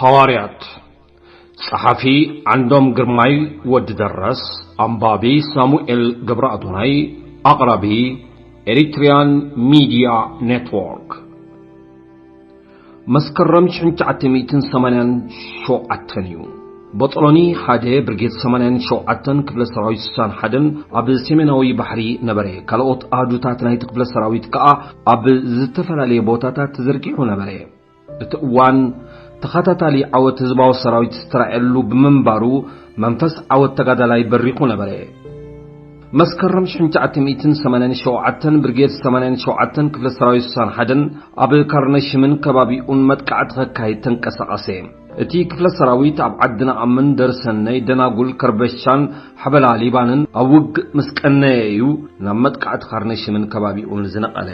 ሃዋርያት። ጸሓፊ ዓንዶም ግርማይ ወዲ ደረስ፣ ኣንባቢ ሳሙኤል ገብረኣዶናይ፣ ኣቕራቢ ኤሪትሪያን ሚድያ ኔትወርክ። መስከረም ሽሕን ትሽዓተ ሚእትን ሰማንያን ሸውዓተን እዩ። ቦጦሎኒ ሓደ ብርጌድ ሰማንያን ሸውዓተን ክፍለ ሰራዊት ስሳን ሓደን ኣብ ሰሜናዊ ባሕሪ ነበረ። ካልኦት ኣሃዱታት ናይቲ ክፍለ ሰራዊት ከኣ ኣብ ዝተፈላለየ ቦታታት ተዘርጊሑ ነበረ። እቲ እዋን ተኸታታሊ ዓወት ህዝባዊ ሰራዊት ዝተራእየሉ ብምንባሩ፣ መንፈስ ዓወት ተጋዳላይ በሪኹ ነበረ። መስከረም ሽሕን ትሽዓተ ሚእትን ሰማንያን ሸውዓተን ብርጌድ ሰማንያን ሸውዓተን ክፍለ ሰራዊት ስሳን ሓደን ኣብ ካርነሽምን ከባቢኡን መጥቃዕቲ ከካይድ ተንቀሳቐሰ። እቲ ክፍለ ሰራዊት ኣብ ዓዲ ነኣምን፣ ደርሰነይ፣ ደናጉል፣ ከርበሻን ሓበላ ሊባንን ኣብ ውግእ ምስ ቀነየ እዩ ናብ መጥቃዕቲ ካርነሽምን ከባቢኡን ዝነቐለ።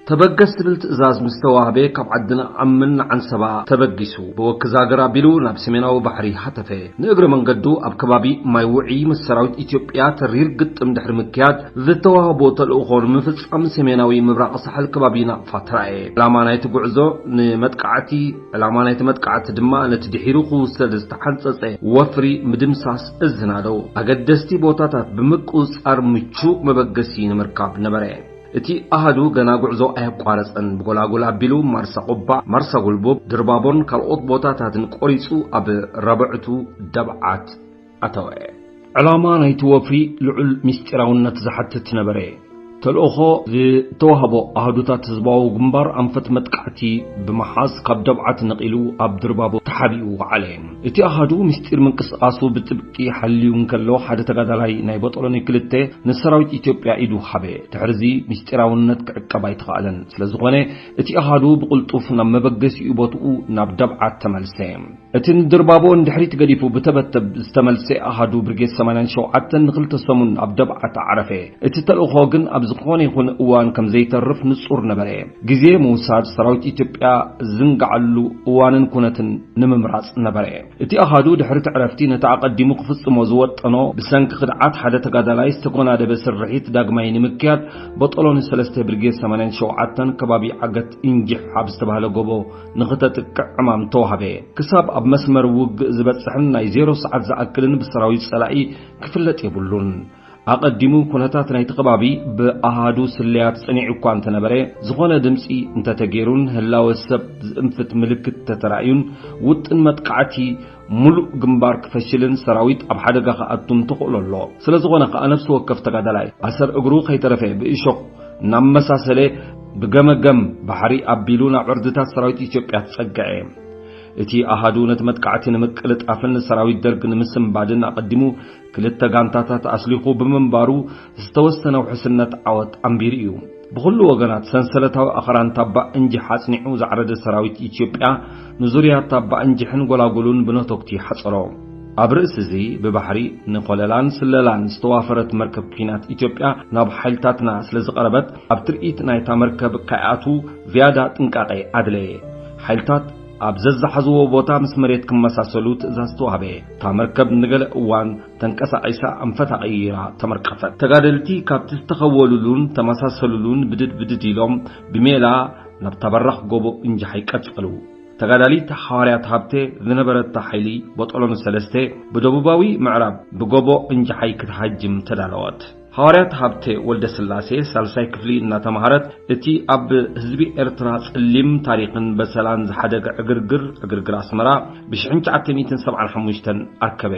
ተበገስ ዝብል ትእዛዝ ምስ ተዋህበ፣ ካብ ዓዲ ነኣምን ንዓንሰባ ተበጊሱ፣ ብወኪ ዛግር ኣቢሉ ናብ ሰሜናዊ ባሕሪ ሃተፈ። ንእግረ መንገዱ ኣብ ከባቢ ማይ ውዒ ምስ ሰራዊት ኢትዮጵያ ተሪር ግጥም ድሕሪ ምክያድ፣ ዝተዋህቦ ተልእኾ ንምፍጻም ሰሜናዊ ምብራቕ ሳሕል ከባቢ ናቕፋ ተራእየ። ዕላማ ናይቲ ጉዕዞ ንመጥቃዕቲ፣ ዕላማ ናይቲ መጥቃዕቲ ድማ ነቲ ድሒሩ ክውሰድ ዝተሓንጸጸ ወፍሪ ምድምሳስ እዚ ናደው። ኣገደስቲ ቦታታት ብምቁጽጻር ምቹእ መበገሲ ንምርካብ ነበረ። እቲ ኣሃዱ ገና ጉዕዞ ኣየቋረጸን። ብጎላጉል ኣቢሉ ማርሳ ቁባ፣ ማርሳ ጉልቡብ፣ ድርባቦን ካልኦት ቦታታትን ቆሪጹ ኣብ ረብዕቱ ደብዓት ኣተወ። ዕላማ ናይቲ ወፍሪ ልዑል ምስጢራውነት ዝሓትት ነበረ። ተልእኾ ዝተዋህቦ ኣሃዱታት ህዝባዊ ግንባር ኣንፈት መጥቃዕቲ ብምሓዝ ካብ ደብዓት ነቒሉ ኣብ ድርባቦ ተሓቢኡ ወዓለ። እቲ ኣሃዱ ምስጢር ምንቅስቓሱ ብጥብቂ ሓልዩ እንከሎ፣ ሓደ ተጋዳላይ ናይ ቦጦሎኒ ክልተ ንሰራዊት ኢትዮጵያ ኢዱ ሃበ። ድሕርዚ ምስጢራውነት ክዕቀብ ኣይተኻእለን። ስለ ዝኾነ እቲ ኣሃዱ ብቕልጡፍ ናብ መበገሲኡ ቦትኡ ናብ ደብዓት ተመልሰ። እቲ ንድርባቦ ንድሕሪት ገዲፉ ብተበተብ ዝተመልሰ ኣሃዱ ብርጌድ ሰማንያን ሸውዓተን ንኽልተ ሰሙን ኣብ ደብዓት ኣዕረፈ። እቲ ተልእኾ ግን ኣብ ዝኾነ ይኹን እዋን ከም ዘይተርፍ ንጹር ነበረ። ግዜ ምውሳድ ሰራዊት ኢትዮጵያ ዝንግዓሉ እዋንን ኩነትን ንምምራጽ ነበረ። እቲ ኣሃዱ ድሕሪ እቲ ዕረፍቲ ነቲ ኣቐዲሙ ክፍጽሞ ዝወጠኖ ብሰንኪ ክድዓት ሓደ ተጋዳላይ ዝተጎናደበ ስርሒት ዳግማይ ንምክያድ ቦጦሎኒ ሰለስተ ብርጌድ ሰማንያን ሸውዓተን ከባቢ ዓገት እንጅሕ ኣብ ዝተባህለ ጎቦ ንኽተጥቅዕ ዕማም ተዋህበ። ክሳብ ኣብ መስመር ውግእ ዝበጽሕን ናይ ዜሮ ሰዓት ዝኣክልን ብሰራዊት ጸላኢ ክፍለጥ የብሉን። ኣቐዲሙ ኩነታት ናይቲ ከባቢ ብኣሃዱ ስለያት ጸኒዑ እኳ እንተነበረ፣ ዝኾነ ድምጺ እንተተገይሩን ህላወ ሰብ ዝእንፍት ምልክት ተተራእዩን፣ ውጥን መጥቃዕቲ ምሉእ ግንባር ክፈሽልን ሰራዊት ኣብ ሓደጋ ክኣቱን ተኽእሎ ኣሎ። ስለ ዝኾነ ከኣ ነፍሲ ወከፍ ተጋዳላይ ኣሰር እግሩ ከይተረፈ ብእሾኽ እናመሳሰለ ብገመገም ባሕሪ ኣቢሉ ናብ ዕርድታት ሰራዊት ኢትዮጵያ ተጸግዐ። እቲ ኣሃዱ ነቲ መጥቃዕቲ ንምቅልጣፍን ንሰራዊት ደርግ ንምስንባድን ኣቐዲሙ ክልተ ጋንታታት ኣስሊኹ ብምንባሩ ዝተወሰነ ውሕስነት ዓወት ኣንቢሩ እዩ። ብኹሉ ወገናት ሰንሰለታዊ ኣኽራን ታባ እንጅሕ ኣጽኒዑ ዘዕረደ ሰራዊት ኢትዮጵያ ንዙርያ ታባ እንጅሕን ጎላጉሉን ብነቶክቲ ሓጸሮ። ኣብ ርእሲ እዚ ብባሕሪ ንኮለላን ስለላን ዝተዋፈረት መርከብ ኲናት ኢትዮጵያ ናብ ሓይልታትና ስለ ዝቐረበት ኣብ ትርኢት ናይታ መርከብ ከይኣቱ ዝያዳ ጥንቃቐ ኣድለየ። ሓይልታት ኣብ ዘዘሓዝዎ ቦታ ምስ መሬት ክመሳሰሉ ትእዛዝ ተዋህበ። እታ መርከብ ንገለ እዋን ተንቀሳቒሳ ኣንፈታ ቀይራ ተመርቀፈት። ተጋደልቲ ካብቲ ዝተኸወሉሉን ተመሳሰሉሉን ብድድ ብድድ ኢሎም ብሜላ ናብታ በራኽ ጎቦ እንጃሓይ ቀጸሉ። ተጋዳሊት ሃዋርያት ሃብተ ዝነበረታ ሓይሊ ቦጦሎኒ ሰለስተ ብደቡባዊ ምዕራብ ብጎቦ እንጃሓይ ክትሃጅም ተዳለወት። ሃዋርያት ሃብተ ወልደስላሴ ሳልሳይ ክፍሊ እናተምሃረት፣ እቲ ኣብ ህዝቢ ኤርትራ ጸሊም ታሪኽን በሰላን ዝሓደገ ዕግርግር፣ ዕግርግር ኣስመራ፣ ብሽሕን ትሽዓተ ሚእትን ሰብዓን ሓሙሽተን ኣርከበ።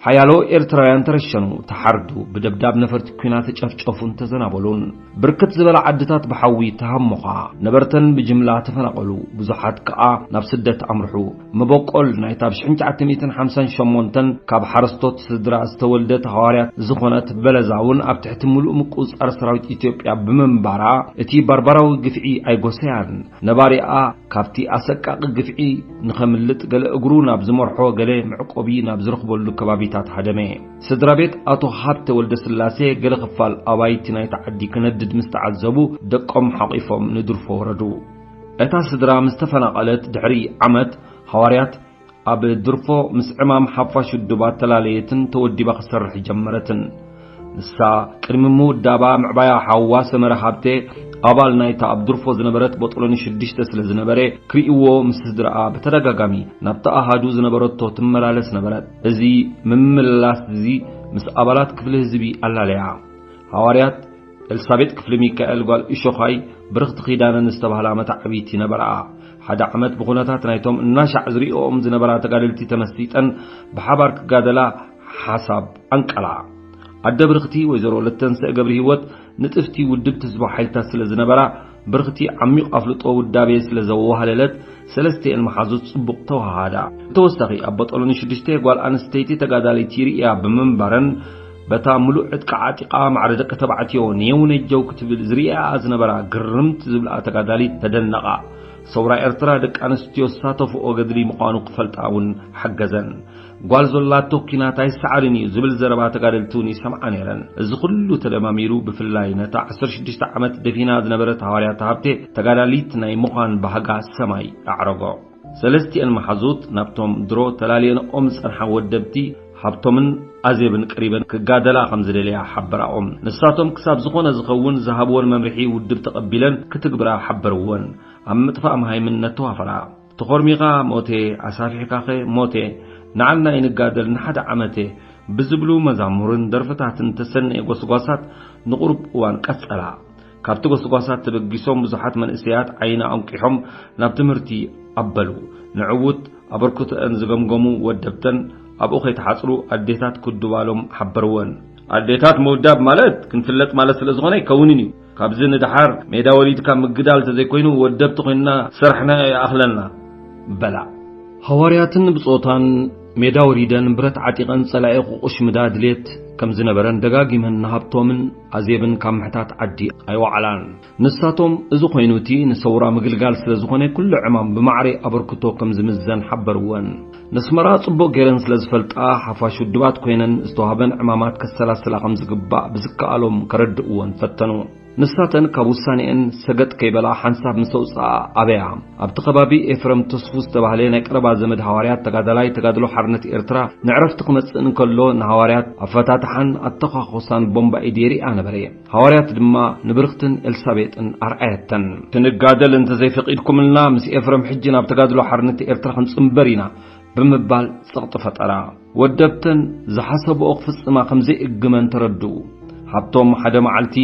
ሓያሎ ኤርትራውያን ተረሸኑ፣ ተሓርዱ፣ ብደብዳብ ነፈርቲ ኲናት ተጨፍጨፉን ተዘናበሉን። ብርክት ዝበላ ዓድታት ብሓዊ ተሃሞኻ፣ ነበርተን ብጅምላ ተፈናቐሉ፣ ብዙሓት ከኣ ናብ ስደት ኣምርሑ። መበቆል ናይታ ብ ሽሕን ትሽዓተ ሚእትን ሓምሳን ሸሞንተን ካብ ሓረስቶት ስድራ ዝተወልደት ሃዋርያት ዝኾነት በለዛ እውን ኣብ ትሕቲ ምሉእ ምቁጽጻር ሰራዊት ኢትዮጵያ ብምንባራ፣ እቲ ባርባራዊ ግፍዒ ኣይጎሰያን። ነባሪኣ ካብቲ ኣሰቃቂ ግፍዒ ንኸምልጥ ገለ እግሩ ናብ ዝመርሖ፣ ገለ መዕቆቢ ናብ ዝረኽበሉ ከባቢታት ሃደመ። ስድራ ቤት ኣቶ ሃብተ ወልደስላሴ ገለ ክፋል ኣባይቲ ናይታ ዓዲ ክነድድ ምስ ተዓዘቡ፣ ደቆም ሓቒፎም ንድርፎ ወረዱ። እታ ስድራ ምስ ተፈናቐለት ድሕሪ ዓመት፣ ሃዋርያት ኣብ ድርፎ ምስ ዕማም ሓፋሽ ውድባት ተላለየትን ተወዲባ ክትሰርሕ ጀመረትን። ንሳ ቅድሚ ምውዳባ፣ ምዕባያ ሓዋ ሰመረ ሃብተ ኣባል ናይታ ኣብ ድርፎ ዝነበረት ቦጦሎኒ ሽዱሽተ ስለ ዝነበረ፣ ክርእይዎ ምስ ስድራኣ ብተደጋጋሚ ናብታ ኣሃዱ ዝነበረቶ ትመላለስ ነበረት። እዚ ምምልላስ እዚ ምስ ኣባላት ክፍሊ ህዝቢ ኣላለያ። ሃዋርያት ኤልሳቤጥ ክፍሊ ሚካኤል ጓል እሾኻይ ብርኽቲ ኪዳነ ዝተባህላ መታዕቢት ይነበርኣ። ሓደ ዓመት ብኹነታት ናይቶም እናሻዕ ዝርእኦም ዝነበራ ተጋደልቲ ተመሲጠን ብሓባር ክጋደላ ሓሳብ ኣንቀላ። ኣደ ብርኽቲ ወይዘሮ ለተንሰእ ገብሪ ህይወት ንጥፍቲ ውድብቲ ህዝባዊ ሓይልታት ስለ ዝነበራ፣ ብርኽቲ ዓሚቕ ኣፍልጦ ውዳቤ ስለ ዘወሃለለት፣ ሰለስቲኤን መሓዙት ጽቡቕ ተወሃሃዳ። ብተወሳኺ ኣብ ቦጦሎኒ ሽዱሽተ ጓል ኣንስተይቲ ተጋዳሊት ይርእያ ብምንባረን፣ በታ ምሉእ ዕጥቂ ዓጢቓ ማዕረ ደቂ ተባዕትዮ ኔው ነጀው ክትብል ዝርእያኣ ዝነበራ ግርምቲ ዝብልኣ ተጋዳሊት ተደነቓ። ሰውራ ኤርትራ ደቂ ኣንስትዮ ዝሳተፍኦ ገድሊ ምዃኑ ክፈልጣ እውን ሓገዘን። ጓል ዘላቶ ኲናት ኣይሰዓርን እዩ ዝብል ዘረባ ተጋደልቲ እውን ይሰምዓ ነይረን። እዚ ኩሉ ተደማሚሩ ብፍላይ ነታ ዓሰርተ ሽዱሽተ ዓመት ደፊና ዝነበረት ሃዋርያት ሃብቴ ተጋዳሊት ናይ ምዃን ባህጋ ሰማይ ኣዕረጎ። ሰለስቲኤን መሓዙት ናብቶም ድሮ ተላልየንኦም ዝጸንሓ ወደብቲ ሃብቶምን ኣዜብን ቀሪበን ክጋደላ ከም ዝደልያ ሓበራኦም። ንሳቶም ክሳብ ዝኾነ ዝኸውን ዝሃብወን መምርሒ ውድብ ተቐቢለን ክትግብራ ሓበርወን። ኣብ ምጥፋእ መሃይምነት ተዋፈራ። ተኾርሚኻ ሞቴ፣ ኣሳፊሕካኸ ሞቴ፣ ንዓና ይንጋደል ንሓደ ዓመቴ ብዝብሉ መዛሙርን ደርፍታትን ተሰነየ ጎስጓሳት ንቑሩብ እዋን ቀጸላ። ካብቲ ጎስጓሳት ተበጊሶም ብዙሓት መንእሰያት ዓይኒ ኣንቂሖም ናብ ትምህርቲ ኣበሉ። ንዕዉት ኣበርክቶአን ዝገምገሙ ወደብተን ኣብኡ ከይተሓጽሩ ኣዴታት ክድባሎም ሓበርወን። ኣዴታት ምውዳብ ማለት ክንፍለጥ ማለት ስለ ዝኾነ ኣይከውንን እዩ። ካብዚ ንደሓር ሜዳ ወሪድካ ምግዳል ተዘይኮይኑ ወደብቲ ኮይንና ዝሰራሕናዮ ይኣኽለና በላ። ሃዋርያትን ብጾታን ሜዳ ወሪደን ብረት ዓጢቐን ጸላኢ ክቑሽምዳ ድሌት ከም ዝነበረን ደጋጊመን ንሃብቶምን ኣዜብን ካብ ምሕታት ዓዲ ኣይወዓላን። ንሳቶም እዚ ኮይኑ እቲ ንሰውራ ምግልጋል ስለ ዝኾነ ኩሉ ዕማም ብማዕረ ኣበርክቶ ከም ዝምዘን ሓበርወን። ነስመራ ጽቡቕ ገይረን ስለ ዝፈልጣ ሓፋሽ ውድባት ኮይነን ዝተዋህበን ዕማማት ከሰላስላ ከም ዝግባእ ብዝከኣሎም ከረድእወን ፈተኑ። ንሳተን ካብ ውሳኔአን ሰገጥ ከይበላ ሓንሳብ ምስ ኣውጽኣ ኣበያ። ኣብቲ ከባቢ ኤፍረም ተስፉ ዝተባህለ ናይ ቀረባ ዘመድ ሃዋርያት ተጋዳላይ ተጋድሎ ሓርነት ኤርትራ ንዕረፍቲ ክመጽእ እንከሎ ንሃዋርያት ኣፈታትሓን ኣተዃኾሳን ቦምባ ኢድ የሪኣ ነበረ። ሃዋርያት ድማ ንብርኽትን ኤልሳቤጥን ኣርኣየተን። ክንጋደል እንተዘይፈቒድኩምልና ምስ ኤፍረም ሕጂ ናብ ተጋድሎ ሓርነት ኤርትራ ክንጽንበር ኢና ብምባል ጸቕጢ ፈጠራ። ወደብተን ዝሓሰብኦ ክፍጽማ ከም ዘይእግመን ተረድኡ። ሃብቶም ሓደ መዓልቲ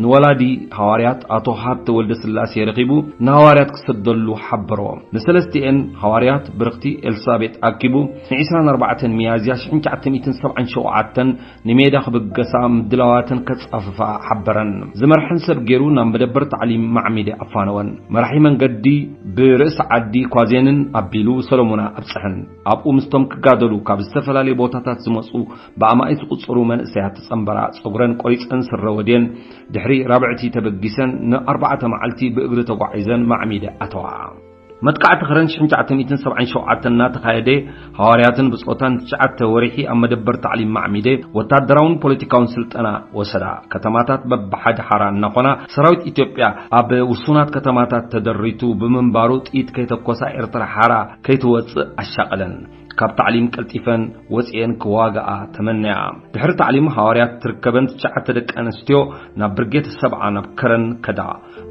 ንወላዲ ሃዋርያት ኣቶ ሃብተ ወልደ ስላሴ ረኺቡ ንሃዋርያት ክሰደሉ ሓበሮ። ንሰለስቲኤን ሃዋርያት ብርኽቲ ኤልሳቤጥ ኣኪቡ ንዒስራን ኣርባዕተን ሚያዝያ ሽሕን ትሽዓተ ሚእትን ሰብዓን ሸውዓተን ንሜዳ ክብገሳ ምድላዋተን ከጻፍፋ ሓበረን። ዝመርሐን ሰብ ገይሩ ናብ መደበር ታዕሊም ማዕሚደ ኣፋነወን። መራሒ መንገዲ ብርእሲ ዓዲ ኳዜንን ኣቢሉ ሰሎሞና ኣብጽሐን። ኣብኡ ምስቶም ክጋደሉ ካብ ዝተፈላለዩ ቦታታት ዝመጹ ብኣማኢት ዝቑጸሩ መንእሰያት ተጸንበራ። ጸጉረን ቆሪጸን ስረ ወድየን ድሕሪ ራብዕቲ ተበጊሰን ንኣርባዕተ መዓልቲ ብእግሪ ተጓዒዘን ማዕሚደ ኣተዋ። መጥቃዕቲ ከረን ሽሕን ትሽዓተ ሚእትን ሰብዓን ሸውዓተን እናተኻየደ፣ ሃዋርያትን ብጾታን ትሽዓተ ወርሒ ኣብ መደበር ታዕሊም ማዕሚደ ወታደራውን ፖለቲካውን ስልጠና ወሰዳ። ከተማታት በብሓደ ሓራ እናኾና፣ ሰራዊት ኢትዮጵያ ኣብ ውሱናት ከተማታት ተደሪቱ ብምንባሩ፣ ጥይት ከይተኮሳ ኤርትራ ሓራ ከይትወጽእ ኣሻቐለን። ካብ ታዕሊም ቀልጢፈን ወጺኤን ክዋግኣ ተመነያ። ድሕሪ ታዕሊም ሃዋርያት ትርከበን ትሽዓተ ደቂ ኣንስትዮ ናብ ብርጌድ ሰብዓ ናብ ከረን ከዳ።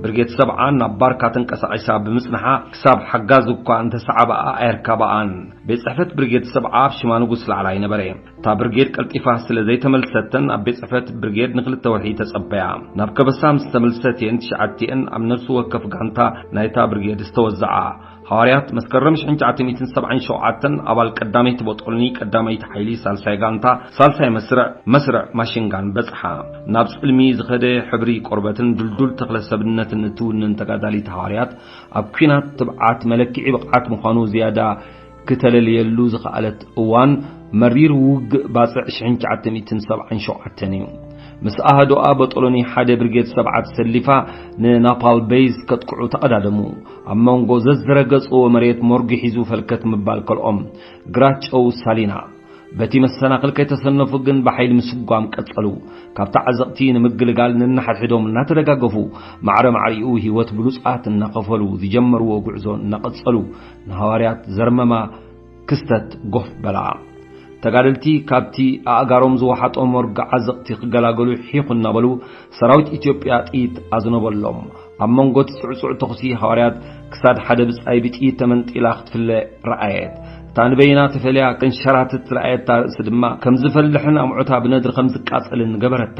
ብርጌድ ሰብዓ ናብ ባርካ ተንቀሳቒሳ ብምጽንሓ፣ ክሳብ ሓጋዝ እኳ እንተሰዓባኣ ኣየርካባኣን። ቤት ጽሕፈት ብርጌድ ሰብዓ ኣብ ሽማ ንጉስ ላዕላይ ነበረ። እታ ብርጌድ ቀልጢፋ ስለ ዘይተመልሰተን፣ ኣብ ቤት ጽሕፈት ብርጌድ ንኽልተ ወርሒ ተጸበያ። ናብ ከበሳ ምስ ተመልሰት እየን ትሽዓቲኤን ኣብ ነፍሲ ወከፍ ጋንታ ናይታ ብርጌድ ዝተወዝዓ። ሃዋርያት መስከረም ሽሕን ትሽዓተ ሚእትን ሰብዓን ሸውዓተን ኣባል ቀዳመይቲ ቦጦልኒ፣ ቀዳመይቲ ሓይሊ፣ ሳልሳይ ጋንታ፣ ሳልሳይ መስርዕ፣ መስርዕ ማሽንጋን በጽሓ። ናብ ጽልሚ ዝኸደ ሕብሪ ቆርበትን ድልዱል ተኽለ ሰብነትን እትውንን ተጋዳሊት ሃዋርያት፣ ኣብ ኲናት ትብዓት መለክዒ ብቕዓት ምዃኑ ዝያዳ ክተለልየሉ ዝኸኣለት እዋን፣ መሪር ውግእ ባጽዕ ሽሕን ትሽዓተ ሚእትን ሰብዓን ሸውዓተን እዩ። ምስ ኣሃዱኣ ቦጦሎኒ ሓደ ብርጌድ ሰብዓ ተሰሊፋ ንናፓል ቤዝ ከጥቅዑ ተቐዳደሙ። ኣብ መንጎ ዘዝረገጽዎ መሬት ሞርጊ ሒዙ ፈልከት ምባል ከልኦም። ግራጨው ሳሊና። በቲ መሰናኽል ከይተሰነፉ ግን ብሓይሊ ምስጓም ቀጸሉ። ካብቲ ዓዘቕቲ ንምግልጋል ነንሓድሕዶም እናተደጋገፉ፣ ማዕረ ማዕሪኡ ህይወት ብሉጻት እናኸፈሉ ዝጀመርዎ ጉዕዞ እናቐጸሉ፣ ንሃዋርያት ዘርመማ ክስተት ጎፍ በላ። ተጋደልቲ ካብቲ ኣእጋሮም ዝወሓጦ መርጎ ዓዘቕቲ ክገላገሉ ሒኹ እናበሉ ሰራዊት ኢትዮጵያ ጥይት ኣዝነበሎም። ኣብ መንጎ እቲ ጽዕጹዕ ተኹሲ ሃዋርያት ክሳድ ሓደ ብጻይ ብጥይት ተመንጢላ ክትፍለ ረኣየት። እታ ንበይና ተፈልያ ከንሸራትት ዝረኣየታ ርእሲ ድማ ከም ዝፈልሕን ኣምዑታ ብነድሪ ከም ዝቃጸልን ገበረታ።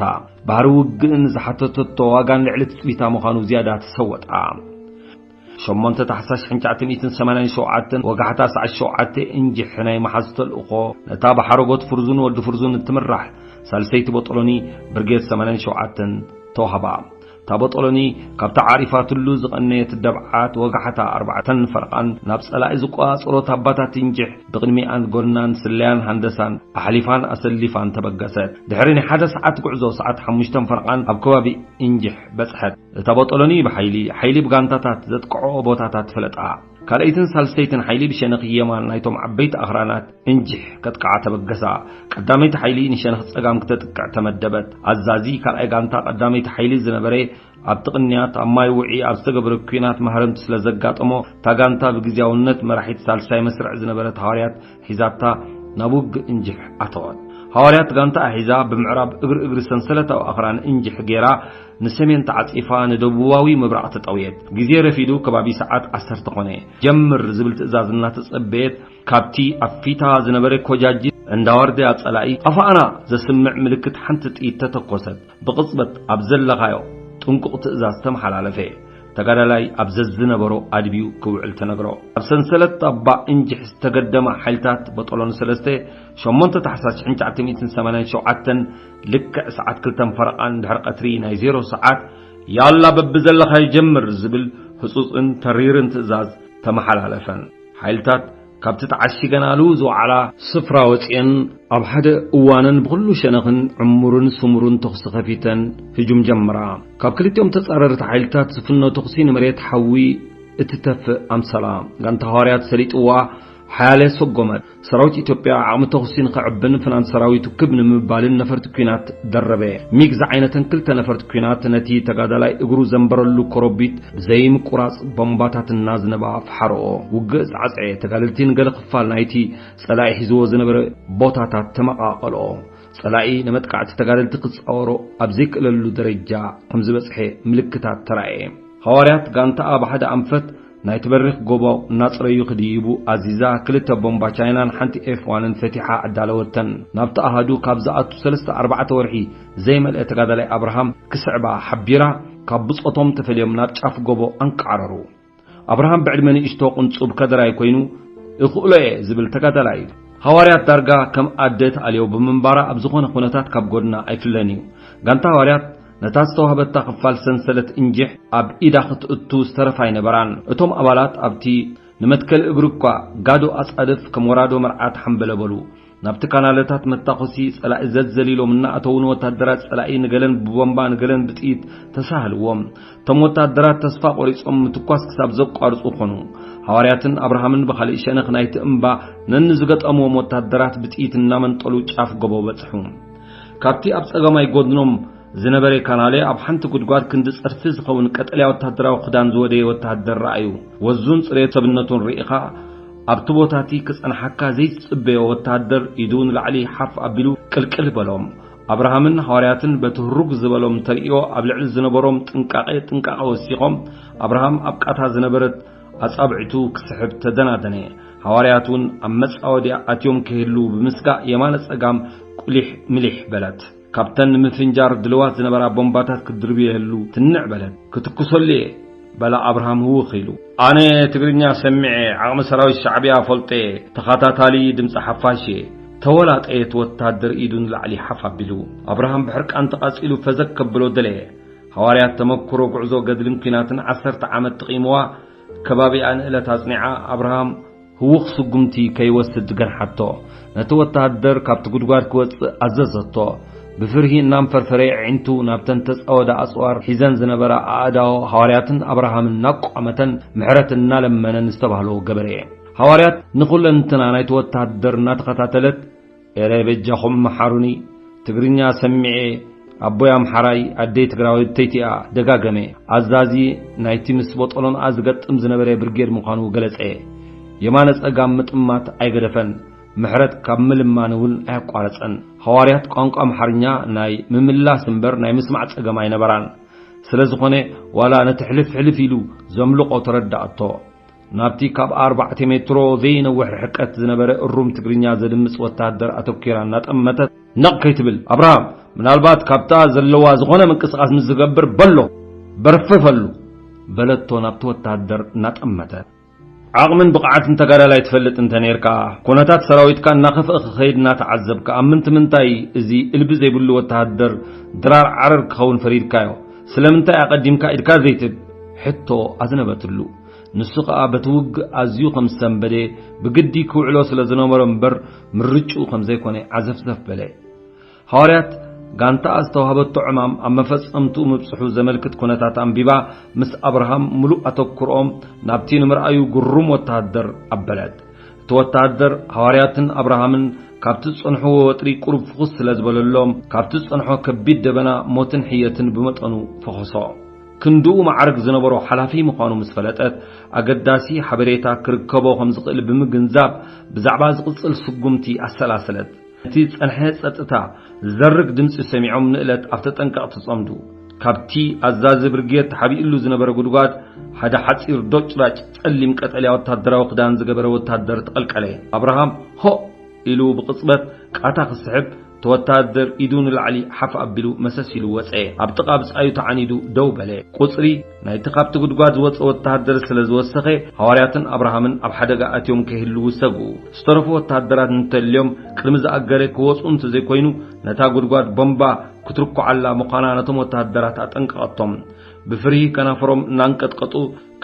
ባህሪ ውግእን ዝሓተተቶ ዋጋን ልዕሊ ትጽቢታ ምዃኑ ዝያዳ ተሰወጣ። ሸሞንተ ታሕሳስ ሽሕን ትሽዓተ ሚእትን ሰማንያን ሸውዓተን ወጋሕታ ሰዓት ሸውዓተ እንጅሕ ናይ መሓዝ ተልእኾ ነታ ብሓረጎት ፍርዙን ወዲ ፍርዙን እትምራሕ ሳልሰይቲ ቦጦሎኒ ብርጌድ ሰማንያን ሸውዓተን ተዋህባ። እታ ቦጦሎኒ ካብታ ዓሪፋትሉ ዝቐነየት ደብዓት ወጋሕታ ኣርባዕተን ፈርቓን ናብ ጸላኢ ዝቆጻጸሮ ታባታት እንጅሕ ብቕድሚኣን ጎድናን ስለያን ሃንደሳን ኣሕሊፋን ኣሰሊፋን ተበገሰት። ድሕሪ ናይ ሓደ ሰዓት ጉዕዞ ሰዓት ሓሙሽተን ፈርቓን ኣብ ከባቢ እንጅሕ በጽሐት። እታ ቦጦሎኒ ብሓይሊ፣ ሓይሊ ብጋንታታት ዘጥቅዖ ቦታታት ፈለጣ። ካልኣይትን ሳልሰይትን ሓይሊ ብሸነኽ የማን ናይቶም ዓበይቲ ኣኽራናት እንጅሕ ከጥቅዓ ተበገሳ። ቀዳመይቲ ሓይሊ ንሸነኽ ጸጋም ክተጥቅዕ ተመደበት። ኣዛዚ ካልኣይ ጋንታ ቀዳመይቲ ሓይሊ ዝነበረ ኣብቲ ቅንያት ኣብ ማይ ውዒ ኣብ ዝተገብረ ኲናት ማህረምቲ ስለ ዘጋጠሞ፣ እታ ጋንታ ብግዝያውነት መራሒት ሳልሳይ መስርዕ ዝነበረት ሃዋርያት ሒዛታ ናብ ውግእ እንጅሕ ኣተወት። ሃዋርያት ጋንታኣ ሒዛ ብምዕራብ እግሪ እግሪ ሰንሰለታዊ ኣኽራን እንጅሕ ገይራ ንሰሜን ተዓጺፋ ንደቡባዊ ምብራቕ ተጠውየት። ግዜ ረፊዱ ከባቢ ሰዓት ዓሰርተ ኮነ። ጀምር ዝብል ትእዛዝ እናተጸበየት ካብቲ ኣብ ፊታ ዝነበረ ኮጃጅ እንዳዋርደያ ጸላኢ ኣፋኣና ዘስምዕ ምልክት ሓንቲ ጥይት ተተኮሰት። ብቕጽበት ኣብ ዘለኻዮ ጥንቁቕ ትእዛዝ ተመሓላለፈ። ተጋዳላይ ኣብ ዘዝነበሮ ኣድብዩ ክውዕል ተነግሮ። ኣብ ሰንሰለት ኣባ እንጅሕ ዝተገደማ ሓይልታት በጦሎን ሰለስተ ሸሞንተ ታሕሳስ ሽሕን ትሽዓተ ሚእትን ሰማንያን ሸውዓተን ልክዕ ሰዓት ክልተን ፈረቓን ድሕሪ ቀትሪ ናይ ዜሮ ሰዓት ያላ በብዘለኻዮ ጀምር ዝብል ህጹጽን ተሪርን ትእዛዝ ተመሓላለፈን። ሓይልታት ካብቲ ተዓሺገናሉ ዝወዓላ ስፍራ ወጺኤን ኣብ ሓደ እዋንን ብኹሉ ሸነኽን ዕሙርን ስሙርን ተኹሲ ከፊተን ህጁም ጀመራ። ካብ ክልቲኦም ተጻረርቲ ሓይልታት ዝፍኖ ተኹሲ ንመሬት ሓዊ እትተፍእ ኣምሰላ። ጋንታ ሃዋርያት ሰሊጥዋ ሓያለ ሰጎመት። ሰራዊት ኢትዮጵያ ዓቕሚ ተኹሲ ንኸዕብን ፍናን ሰራዊቱ ክብ ንምባልን ነፈርቲ ኲናት ደረበ። ሚግ ዝዓይነተን ክልተ ነፈርቲ ኲናት ነቲ ተጋዳላይ እግሩ ዘንበረሉ ኮረቢት ብዘይምቁራጽ ቦምባታት እናዝነባ ፈሓረኦ። ውግእ ጻዕጸዐ። ተጋደልቲ ንገለ ክፋል ናይቲ ጸላኢ ሒዝዎ ዝነበረ ቦታታት ተመቓቐልኦ። ጸላኢ ንመጥቃዕቲ ተጋደልቲ ክጻወሮ ኣብ ዘይክእለሉ ደረጃ ከም ዝበጽሐ ምልክታት ተራእየ። ሃዋርያት ጋንታኣ ብሓደ ኣንፈት ናይቲ በሪኽ ጎቦ እናጽረዩ ክድይቡ ኣዚዛ፣ ክልተ ቦምባ ቻይናን ሓንቲ ኤፍ ዋንን ፈቲሓ ኣዳለወተን። ናብቲ ኣሃዱ ካብ ዝኣቱ ሰለስተ ኣርባዕተ ወርሒ ዘይመልአ ተጋዳላይ ኣብርሃም ክስዕባ ሓቢራ፣ ካብ ብጾቶም ተፈልዮም ናብ ጫፍ ጎቦ ኣንቃዕረሩ። ኣብርሃም ብዕድመ ንእሽቶ ቁንጹብ ከደራይ ኮይኑ፣ "እኽእሎ እየ" ዝብል ተጋዳላይ እዩ። ሃዋርያት ዳርጋ ከም ኣደ ተኣልዮ ብምንባራ ኣብ ዝኾነ ኩነታት ካብ ጎድና ኣይፍለን እዩ። ጋንታ ሃዋርያት ነታ ዝተዋህበታ ክፋል ሰንሰለት እንጅሕ ኣብ ኢዳ ክትእቱ ዝተረፋ ኣይነበራን። እቶም ኣባላት ኣብቲ ንመትከል እግሪ እኳ ጋዶ ኣጻድፍ ከም ወራዶ መርዓ ተሓምበለ በሉ። ናብቲ ካናለታት መታኮሲ ጸላኢ ዘዘሊሎም እናኣተዉ ንወታደራት ጸላኢ ንገለን ብቦምባ ንገለን ብጥይት ተሳህልዎም። እቶም ወታደራት ተስፋ ቆሪጾም ምትኳስ ክሳብ ዘቋርጹ ኮኑ። ሃዋርያትን ኣብርሃምን ብኻልእ ሸነኽ ናይቲ እምባ ነንዝገጠምዎም ወታደራት ብጥይት እናመንጠሉ ጫፍ ጎቦ በጽሑ። ካብቲ ኣብ ጸጋማይ ጎድኖም ዝነበረ ካናለ ኣብ ሓንቲ ጉድጓድ ክንዲ ጸድፊ ዝኸውን ቀጠልያ ወታደራዊ ክዳን ዝወደየ ወተሃደር ረኣዩ። ወዙን ጽሬት ሰብነቱን ርኢኻ ኣብቲ ቦታ እቲ ክጸንሓካ ዘይትጽበዮ ወተሃደር ኢዱ ንላዕሊ ሓፍ ኣቢሉ ቅልቅል በሎም። ኣብርሃምን ሃዋርያትን በቲ ህሩግ ዝበሎም ተርእዮ ኣብ ልዕሊ ዝነበሮም ጥንቃቐ ጥንቃቐ ወሲኾም፣ ኣብርሃም ኣብ ቃታ ዝነበረት ኣጻብዕቱ ክስሕብ ተደናደነ። ሃዋርያት እውን ኣብ መጻወድያ ኣትዮም ክህሉ ብምስጋእ የማነ ጸጋም ቁሊሕ ምሊሕ በለት። ካብተን ንምፍንጃር ድልዋት ዝነበራ ቦምባታት ክትድርብየሉ ትንዕ በለት። "ክትኩሰሉ እየ" በላ ኣብርሃም ህውኽ ኢሉ። "ኣነ ትግርኛ ሰሚዐ፣ ዓቕሚ ሰራዊት ሻዕብያ ፈልጦ እየ፣ ተኸታታሊ ድምፂ ሓፋሽ እየ" ተወላጠየት ወታደር ኢዱ ንላዕሊ ሓፍ ኣቢሉ። ኣብርሃም ብሕርቃን ተቓጺሉ ፈዘግ ከብሎ ደለየ። ሃዋርያት ተመክሮ ጉዕዞ ገድልን ኲናትን ዓሰርተ ዓመት ጥቒምዋ፣ ከባቢኣ ንእለት ኣጽኒዓ፣ ኣብርሃም ህዉኽ ስጉምቲ ከይወስድ ገንሓቶ። ነቲ ወተሃደር ካብቲ ጉድጓድ ክወጽእ ኣዘዘቶ። ብፍርሂ እናንፈርፈረ ኣዒንቱ ናብተን ተጻወዳ ኣጽዋር ሒዘን ዝነበራ ኣእዳዎ ሃዋርያትን ኣብርሃምን እናቋመተን ምሕረት እናለመነን ዝተባህሎ ገበረ። ሃዋርያት ንኹለንትና ናይቲ ወተሃደር እናተኸታተለት፣ "ኤረ በጃኹም መሓሩኒ፣ ትግርኛ ሰሚዐ፣ ኣቦይ ኣምሓራይ፣ ኣደይ ትግራወይተይቲ እያ" ደጋገመ። ኣዛዚ ናይቲ ምስ ቦጦሎንኣ ዝገጥም ዝነበረ ብርጌድ ምዃኑ ገለጸ። የማነ ጸጋም ምጥማት ኣይገደፈን። ምሕረት ካብ ምልማን እውን ኣየቋረጸን። ሃዋርያት ቋንቋ ኣምሓርኛ ናይ ምምላስ እምበር ናይ ምስማዕ ጸገም ኣይነበራን። ስለ ዝኾነ፣ ዋላ ነቲ ሕልፍ ሕልፍ ኢሉ ዘምልቖ ተረዳኣቶ። ናብቲ ካብ ኣርባዕተ ሜትሮ ዘይነውሕ ርሕቀት ዝነበረ እሩም ትግርኛ ዘድምጽ ወተሃደር ኣተኲራ እናጠመተት፣ ነቕ ከይትብል፣ "ኣብርሃም፣ ምናልባት ካብታ ዘለዋ ዝኾነ ምንቅስቓስ ምስ ዝገብር በሎ፣ በርፍፈሉ" በለቶ ናብቲ ወተሃደር እናጠመተ። ዓቕምን ብቕዓትን ተጋዳላይ ትፈልጥ እንተ ኔርካ፣ ኩነታት ሰራዊትካ እናኸፍአ ክኸይድ እናተዓዘብካ፣ ኣብ ምንቲ ምንታይ እዚ እልቢ ዘይብሉ ወተሃደር ድራር ዓረር ክኸውን ፈሪድካዮ? ስለምንታይ ኣቐዲምካ ኢድካ ዘይትብ? ሕቶ ኣዝነበትሉ። ንሱ ኸኣ በቲ ውግእ ኣዝዩ ከም ዝሰንበደ፣ ብግዲ ክውዕሎ ስለ ዝነበሮ እምበር፣ ምርጭኡ ከም ዘይኮነ ዓዘፍዘፍ በለ። ሃዋርያት ጋንታኣ ዝተዋህበቶ ዕማም ኣብ መፈጸምትኡ ምብጽሑ ዘመልክት ኩነታት ኣንቢባ፣ ምስ ኣብርሃም ምሉእ ኣተኩሮኦም ናብቲ ንምርኣዩ ግሩም ወተሃደር ኣበለት። እቲ ወተሃደር ሃዋርያትን ኣብርሃምን ካብቲ ዝጸንሕዎ ወጥሪ ቁሩብ ፍኹስ ስለ ዝበለሎም፣ ካብቲ ዝጸንሖ ከቢድ ደበና ሞትን ሕየትን ብመጠኑ ፈኾሶ። ክንድኡ ማዕርግ ዝነበሮ ሓላፊ ምዃኑ ምስ ፈለጠት፣ ኣገዳሲ ሓበሬታ ክርከቦ ከም ዝኽእል ብምግንዛብ፣ ብዛዕባ ዝቕጽል ስጉምቲ ኣሰላሰለት። እቲ ዝጸንሐ ጸጥታ ዝዘርግ ድምጺ ሰሚዖም ንእለት ኣብ ተጠንቀቕ ተጸምዱ። ካብቲ ኣዛዚ ብርጌድ ተሓቢእሉ ዝነበረ ጉድጓድ ሓደ ሓጺር ዶጭራጭ ጸሊም ቀጠልያ ወታደራዊ ክዳን ዝገበረ ወታደር ተቐልቀለ። ኣብርሃም ሆእ ኢሉ ብቕጽበት ቃታ ክስሕብ፣ እቲ ወታደር ኢዱ ንላዕሊ ሓፍ ኣቢሉ መሰስ ኢሉ ወጸ። ኣብ ጥቓ ብጻዩ ተዓኒዱ ደው በለ። ቁጽሪ ናይቲ ካብቲ ጉድጓድ ዝወጸ ወተሃደር ስለ ዝወሰኸ፣ ሃዋርያትን ኣብርሃምን ኣብ ሓደጋ ኣትዮም ከይህልዉ ሰግኡ። ዝተረፉ ወተሃደራት እንተልዮም፣ ቅድሚ ዝኣገረ ክወጹ እንተዘይኮይኑ፣ ነታ ጉድጓድ ቦምባ ክትርኩዓላ ምዃና ነቶም ወተሃደራት ኣጠንቀቐቶም። ብፍርሂ ከናፍሮም እናንቀጥቀጡ፣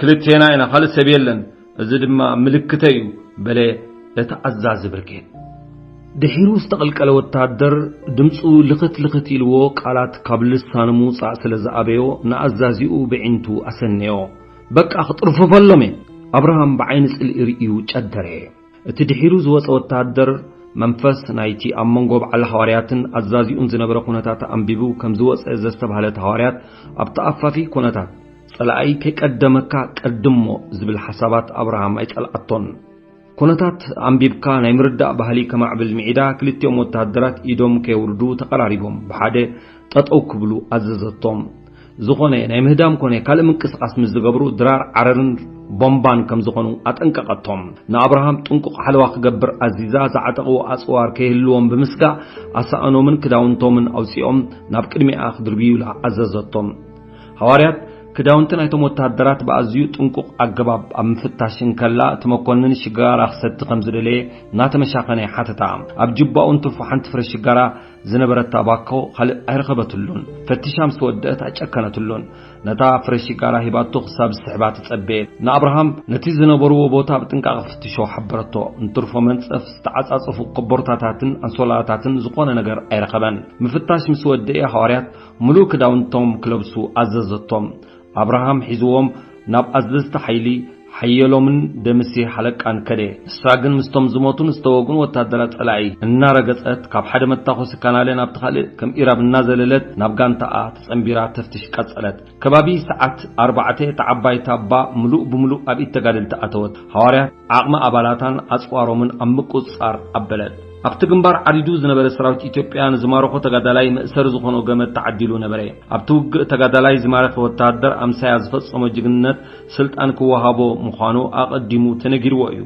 "ክልቴና ኢና፣ ካልእ ሰብ የለን፣ እዚ ድማ ምልክተይ እዩ" በለ እቲ ኣዛዚ ብርጌድ። ድሒሩ ዝተቐልቀለ ወተሃደር ድምፁ ልኽት ልኽት ኢልዎ፣ ቃላት ካብ ልሳኑ ምውፃእ ስለ ዝኣበዮ፣ ንኣዛዚኡ ብዒንቱ ኣሰነዮ። "በቃ ክጥርፍፈሎም እየ!" ኣብርሃም ብዓይኒ ጽልኢ ርእዩ ጨደረ። እቲ ድሒሩ ዝወጸ ወተሃደር፣ መንፈስ ናይቲ ኣብ መንጎ በዓል ሃዋርያትን ኣዛዚኡን ዝነበረ ኩነታት ኣንቢቡ ከም ዝወጸ ዘስተብሃለት ሃዋርያት፣ ኣብ ተኣፋፊ ኩነታት፣ "ጸላኣይ ከይቀደመካ ቀድሞ" ዝብል ሓሳባት ኣብርሃም ኣይጸልኣቶን። ኩነታት ኣንቢብካ ናይ ምርዳእ ባህሊ ከማዕብል ምዒዳ፣ ክልቲኦም ወተሃደራት ኢዶም ከየውርዱ ተቐራሪቦም ብሓደ ጠጠው ክብሉ ኣዘዘቶም። ዝኾነ ናይ ምህዳም ኮነ ካልእ ምንቅስቓስ ምስ ዝገብሩ፣ ድራር ዓረርን ቦምባን ከም ዝኾኑ ኣጠንቀቐቶም። ንኣብርሃም ጥንቁቕ ሓለዋ ክገብር ኣዚዛ፣ ዝዓጠቕዎ ኣጽዋር ከይህልዎም ብምስጋእ፣ ኣሳእኖምን ክዳውንቶምን ኣውጺኦም ናብ ቅድሚኣ ክድርብዩላ ኣዘዘቶም። ሃዋርያት ክዳውንቲ ናይቶም ወተሃደራት ብኣዝዩ ጥንቁቕ ኣገባብ ኣብ ምፍታሽ እንከላ፣ እቲ መኮንን ሽጋራ ክሰቲ ከም ዝደለየ እናተመሻኸነ ሓተታ። ኣብ ጅባኡን ትርፎ ሓንቲ ፍረ ሽጋራ ዝነበረታ ባኮ ካልእ ኣይረኸበትሉን። ፈቲሻ ምስ ወደአት ኣይጨከነትሉን። ነታ ፍረ ሽጋራ ሂባቶ ክሳብ ዝስሕባ ትጸበየ። ንኣብርሃም ነቲ ዝነበርዎ ቦታ ብጥንቃቐ ክፍትሾ ሓበረቶ። ንትርፎ መንጸፍ ዝተዓጻጸፉ ኮቦርታታትን ኣንሶላታትን ዝኾነ ነገር ኣይረኸበን። ምፍታሽ ምስ ወደአ ሃዋርያት ምሉእ ክዳውንቶም ክለብሱ ኣዘዘቶም። ኣብርሃም ሒዝዎም ናብ ኣዘዝቲ ሓይሊ ሓየሎምን ደምሴ ሓለቃን ከደ። ንሳ ግን ምስቶም ዝሞቱን ዝተወጉን ወታደራት ጸላኢ እናረገጸት፣ ካብ ሓደ መታኾሲ ካናለ ናብቲ ካልእ ከም ኢራብ እናዘለለት ናብ ጋንታኣ ተጸንቢራ ተፍትሽ ቀጸለት። ከባቢ ሰዓት ኣርባዕተ እታ ዓባይ ታባ ምሉእ ብምሉእ ኣብ ኢድ ተጋደልቲ ኣተወት። ሃዋርያት ዓቕሚ ኣባላታን ኣጽዋሮምን ኣብ ምቁጽጻር ኣበለት። ኣብቲ ግንባር ዓሪዱ ዝነበረ ሰራዊት ኢትዮጵያ ንዝማረኾ ተጋዳላይ መእሰሪ ዝኾኖ ገመድ ተዓዲሉ ነበረ። ኣብቲ ውግእ ተጋዳላይ ዝማረኸ ወተሃደር ኣምሳያ ዝፈጸሞ ጅግንነት ስልጣን ክወሃቦ ምዃኑ ኣቐዲሙ ተነጊርዎ እዩ።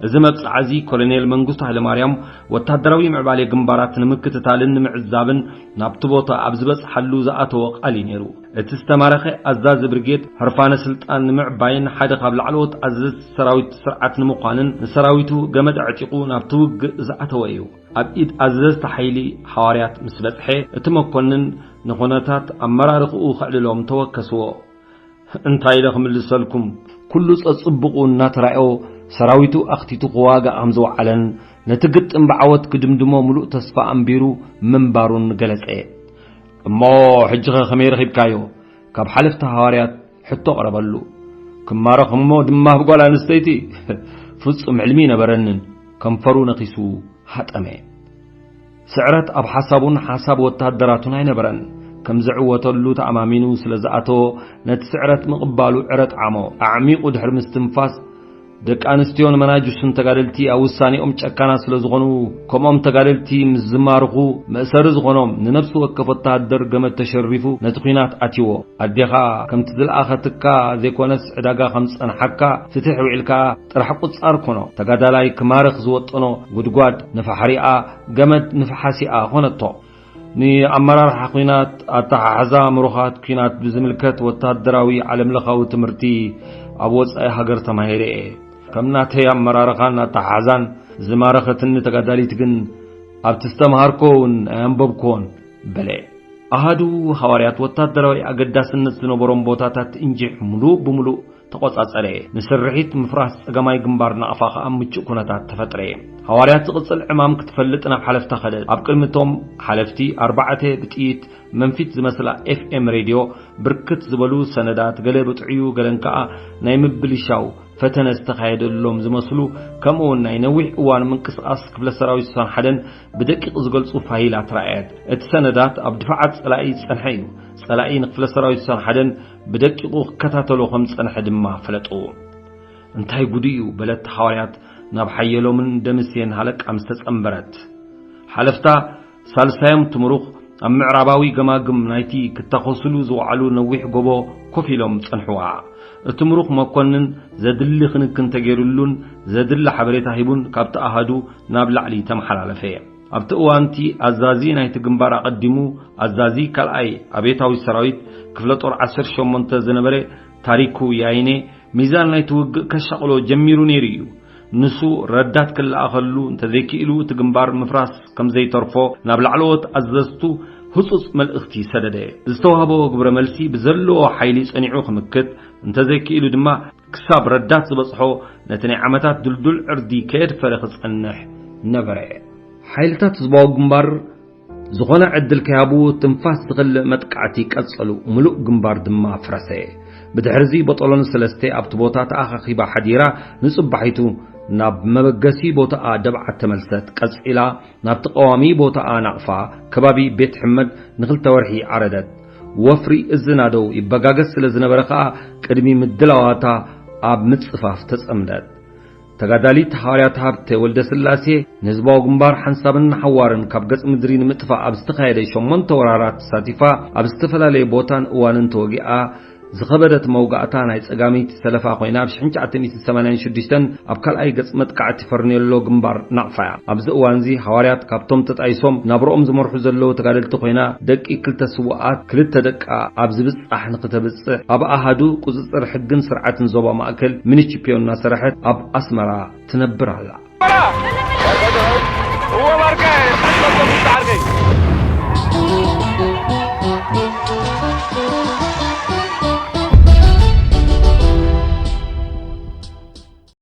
እዚ መብጽዓ እዚ ኮሎኔል መንግስቱ ሃይለማርያም ወተሃደራዊ ምዕባሌ ግንባራት ንምክትታልን ንምዕዛብን ናብቲ ቦታ ኣብ ዝበጽሓሉ ዝኣተዎ ቃል እዩ ነይሩ። እቲ ዝተማረኸ ኣዛዚ ብርጌድ ህርፋነ ስልጣን ንምዕባይን ሓደ ካብ ላዕለዎት ኣዘዝቲ ሰራዊት ስርዓት ንምዃንን ንሰራዊቱ ገመድ ኣዕጢቑ ናብቲ ውግእ ዝኣተወ እዩ። ኣብ ኢድ ኣዘዝቲ ሓይሊ ሃዋርያት ምስ በጽሐ፣ እቲ መኮንን ንኹነታት ኣመራርኽኡ ከዕልሎም ተወከስዎ። "እንታይ ኢለ ክምልሰልኩም?" ኩሉ ጸጽብቑ እናተራእዮ፣ ሰራዊቱ ኣኽቲቱ ክዋጋእ ከም ዝወዓለን፣ ነቲ ግጥም ብዓወት ክድምድሞ ምሉእ ተስፋ ኣንቢሩ ምንባሩን ገለጸ። "እሞ ሕጂኸ ከመይ ረኺብካዮ?" ካብ ሓለፍቲ ሃዋርያት ሕቶ ቀረበሉ። "ክማረኽ እሞ ድማ ብጓል ኣንስተይቲ?" ፍጹም ሕልሚ ኣይነበረንን። ከንፈሩ ነኺሱ ሃጠመ። ስዕረት ኣብ ሓሳቡን ሓሳብ ወተሃደራቱን ኣይነበረን። ከም ዝዕወተሉ ተኣማሚኑ ስለ ዝኣተዎ፣ ነቲ ስዕረት ምቕባሉ ዕረ ጠዓሞ። ኣዕሚቑ ድሕሪ ምስትንፋስ፣ ደቂ ኣንስትዮን መናጅሱን ተጋደልቲ ኣብ ውሳኔኦም ጨካናት ስለ ዝኾኑ፣ ከምኦም ተጋደልቲ ምስ ዝማርኹ፣ መእሰሪ ዝኾኖም ንነፍሲ ወከፍ ወተሃደር ገመድ ተሸሪፉ ነቲ ኲናት ኣትይዎ። ኣዴኻ ከምቲ ዝለኣኸትካ ዘይኮነስ ዕዳጋ ከም ዝጸንሓካ ፍትሕ ውዒልካ ጥራሕ ቁጻር ኮኖ። ተጋዳላይ ክማርኽ ዝወጠኖ ጉድጓድ ንፋሕሪኣ፣ ገመድ ንፈሓሲኣ ኮነቶ። ንኣመራርሓ ኲናት፣ ኣተሓሕዛ ምሩኻት ኲናት ብዝምልከት ወተሃደራዊ ዓለምለኻዊ ትምህርቲ ኣብ ወጻኢ ሃገር ተማሂረ እየ። ከም ናተይ ኣመራርኻን ኣተሓሕዛን ዝማረኸትኒ ተጋዳሊት ግን ኣብቲ ዝተምሃርኮ እውን ኣየንበብኩዎን በለ። ኣሃዱ ሃዋርያት ወታደራዊ ኣገዳስነት ዝነበሮም ቦታታት እንጂሕ ምሉእ ብምሉእ ተቖጻጸረ። ንስርሒት ምፍራስ ጸገማይ ግንባር ናቕፋ ከኣ ምቹእ ኩነታት ተፈጥረ። ሃዋርያት ዝቕጽል ዕማም ክትፈልጥ ናብ ሓለፍታ ከደት። ኣብ ቅድሚቶም ሓለፍቲ ኣርባዕተ ብጥይት መንፊት ዝመስላ ኤፍ ኤም ሬድዮ፣ ብርክት ዝበሉ ሰነዳት፣ ገለ ብጥዑዩ ገለን ከኣ ናይ ምብልሻው ፈተነ ዝተኻየደሎም ዝመስሉ፣ ከምኡውን ናይ ነዊሕ እዋን ምንቅስቓስ ክፍለ ሰራዊት ስሳን ሓደን ብደቂቕ ዝገልጹ ፋይላት ረኣየት። እቲ ሰነዳት ኣብ ድፋዓት ጸላኢ ዝጸንሐ እዩ። ጸላኢ ንክፍለ ሰራዊት ስሳን ሓደን ብደቂቑ ክከታተሎ ከም ዝጸንሐ ድማ ፈለጡ። "እንታይ ጉዱ እዩ?" በለት ሃዋርያት ናብ ሓየሎምን ደምሴን ሃለቃ ምስ ተጸንበረት። ሓለፍታ ሳልሳዮም ትምሩኽ ኣብ ምዕራባዊ ገማግም ናይቲ ክታኾስሉ ዝወዓሉ ነዊሕ ጎቦ ኮፍ ኢሎም ጸንሕዋ። እቲ ምሩኽ መኮንን ዘድሊ ክንክን ተገይሩሉን ዘድሊ ሓበሬታ ሂቡን ካብቲ ኣሃዱ ናብ ላዕሊ ተመሓላለፈ። ኣብቲ እዋንቲ ኣዛዚ ናይቲ ግንባር ኣቐዲሙ ኣዛዚ ካልኣይ ኣቤታዊ ሰራዊት ክፍለ ጦር ዓሰርተ ሸሞንተ ዝነበረ ታሪኩ ያይኔ ሚዛን ናይቲ ውግእ ከሻቕሎ ጀሚሩ ነይሩ እዩ። ንሱ ረዳት ክለኣኸሉ እንተዘይክኢሉ እቲ ግንባር ምፍራስ ከም ዘይተርፎ ናብ ላዕለዎት ኣዘዝቱ ህጹጽ መልእኽቲ ሰደደ። ዝተዋህቦ ግብረ መልሲ ብዘለዎ ሓይሊ ጸኒዑ ክምክት እንተዘይክኢሉ ድማ ክሳብ ረዳት ዝበጽሖ ነቲ ናይ ዓመታት ድልዱል ዕርዲ ከየድፈረ ክጸንሕ ነበረ። ሓይልታት ህዝባዊ ግንባር ዝኾነ ዕድል ከይሃቡ ትንፋስ ዝኸልእ መጥቃዕቲ ቀጸሉ። ምሉእ ግንባር ድማ ፍረሰ። ብድሕርዚ በጦሎን ሰለስተ ኣብቲ ቦታ ተኣኻኺባ ሓዲራ ንጽባሒቱ ናብ መበገሲ ቦታኣ ደብዓት ተመልሰት። ቀጺላ ናብቲ ቀዋሚ ቦታኣ ናቕፋ ከባቢ ቤት ሕመድ ንኽልተ ወርሒ ዓረደት። ወፍሪ እዚ ናደው ይበጋገስ ስለ ዝነበረ ከኣ ቅድሚ ምድላዋታ ኣብ ምጽፋፍ ተጸምደት። ተጋዳሊት ሃዋርያት ሃብተ ወልደስላሴ ንህዝባዊ ግንባር ሓንሳብን ንሓዋርን ካብ ገጽ ምድሪ ንምጥፋእ ኣብ ዝተኻየደ ሸሞንተ ወራራት ተሳቲፋ ኣብ ዝተፈላለየ ቦታን እዋንን ተወጊኣ ዝኸበደት መውጋእታ ናይ ጸጋመይቲ ሰለፋ ኮይና ኣብ ሽሕን ትሽዓተ ሚእትን ሰማንያን ሽዱሽተን ኣብ ካልኣይ ገጽ መጥቃዕቲ ፈርኔሎ ግንባር ናቕፋ እያ። ኣብዚ እዋንዚ ሃዋርያት ካብቶም ተጣይሶም ናብርኦም ዝመርሑ ዘለዉ ተጋደልቲ ኮይና ደቂ ክልተ ስዉኣት ክልተ ደቃ ኣብ ዝብጻሕ ንክተብጽሕ ኣብ ኣሃዱ ቁጽጽር ሕግን ስርዓትን ዞባ ማእከል ሚኒችፒዮ እናሰርሐት ኣብ ኣስመራ ትነብር ኣላ።